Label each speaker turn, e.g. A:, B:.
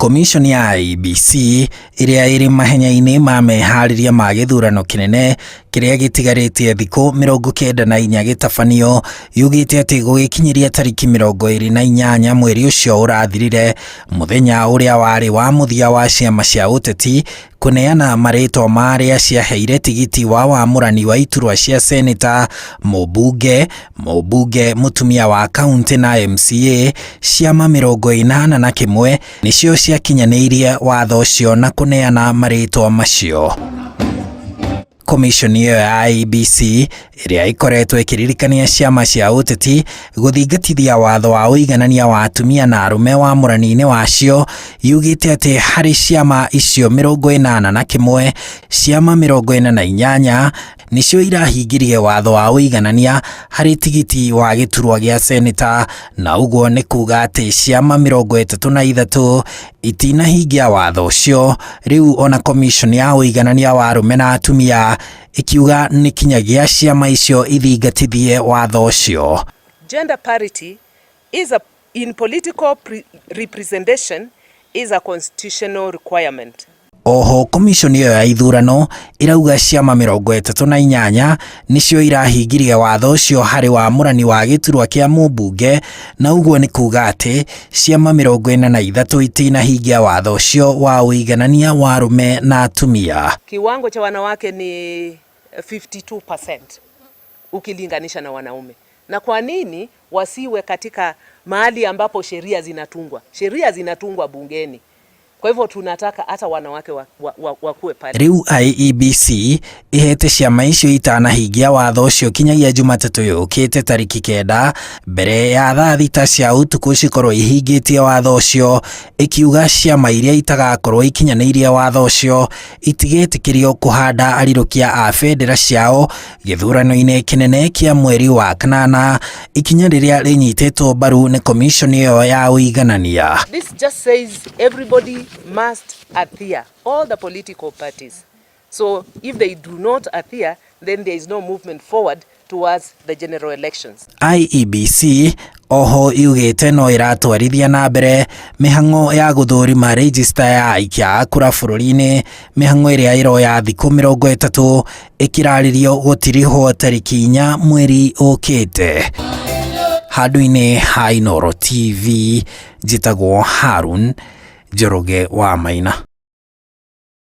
A: Komishoni ya IEBC ĩrĩa ĩrĩ mahenya-inĩ ma meharĩria ma gĩthurano kĩnene kĩrĩa gĩtigarĩtie thikũ 94 gĩtabanio yugĩte atĩ gũgĩkinyĩria tarĩki 28 mweri ũcio ũrathirire, mũthenya ũrĩa warĩ wa mũthia wa ciama cia ũteti kũneana marĩtwa ma arĩa ciaheire tigiti wa wamũrani wa iturwa cia seneta, mũmbunge, mũmbunge mũtumia wa kauntĩ na MCA, ciama 81 nĩcio ciakinyanĩirie watho ũcio na kũneana marĩtwa macio. Komishoni ĩyo ya IEBC ĩrĩa ĩkoretwo ĩkĩririkania ciama cia ũteti gũthingatithia watho wa ũiganania wa atumia na arũme wamũrani-inĩ wacio yugĩte atĩ harĩ ciama icio 81, ciama 48 nĩcio irahingirie watho wa ũiganania harĩ tigiti wa gĩturwa gĩa seneta, na ũguo nĩ kuga atĩ ciama 33 itinahingia watho ũcio. Rĩu ona komishoni ya ũiganania wa arũme na atumia ĩkiuga nĩ kinyagia ciama icio ithingatithie watho ũcio.
B: Gender parity is a, in political representation is a constitutional requirement.
A: Oho komishoni ĩyo ya ithurano ĩrauga ciama 38 nĩcio irahingirie watho ũcio harĩ wamũrani wa gĩturwa kĩa mũmbunge, na ũguo nĩ kuga atĩ ciama 43 itinahingia watho ũcio wa ũiganania wa arũme na atumia.
B: Kiwango cha wanawake ni 52% ukilinganisha na wanaume. Na kwa nini wasiwe katika mahali ambapo sheria zinatungwa? Sheria zinatungwa bungeni. Kwa hivyo tunataka hata wanawake wakuwe pale.
A: Rĩu IEBC ĩhete ciama icio itanahingia watho ũcio kinyagia Jumatatũ yũkĩte tarĩki 9 mbere ya thaa 6 cia ũtukũ cikorwo ihingĩtie watho ũcio, ĩkiuga ciama iria itagakorwo ikinyanĩirie watho ũcio itigetĩkĩrio kũhanda arirũkia a bendera ciao gĩthurano-inĩ kĩnene kĩa mweri wa kanana, ikinya rĩrĩa rĩnyitĩtwo mbaru nĩ komishoni ĩyo ya ũiganania.
B: This just says everybody must adhere, all the political parties. So if they do not adhere, then there is no movement forward towards the general elections.
A: IEBC oho yugĩte no ĩratwarithia na mbere mĩhang'o ya gũthũrima rejista ya aikia a kura bũrũri-inĩ, mĩhang'o ĩrĩa ĩroya thikũ 30 ĩkĩrarĩrio gũtirihwo tarĩki 4 mweri ũkĩte. Handũ-inĩ ha Inooro TV, njĩtagwo Harun Njoroge wa Maina.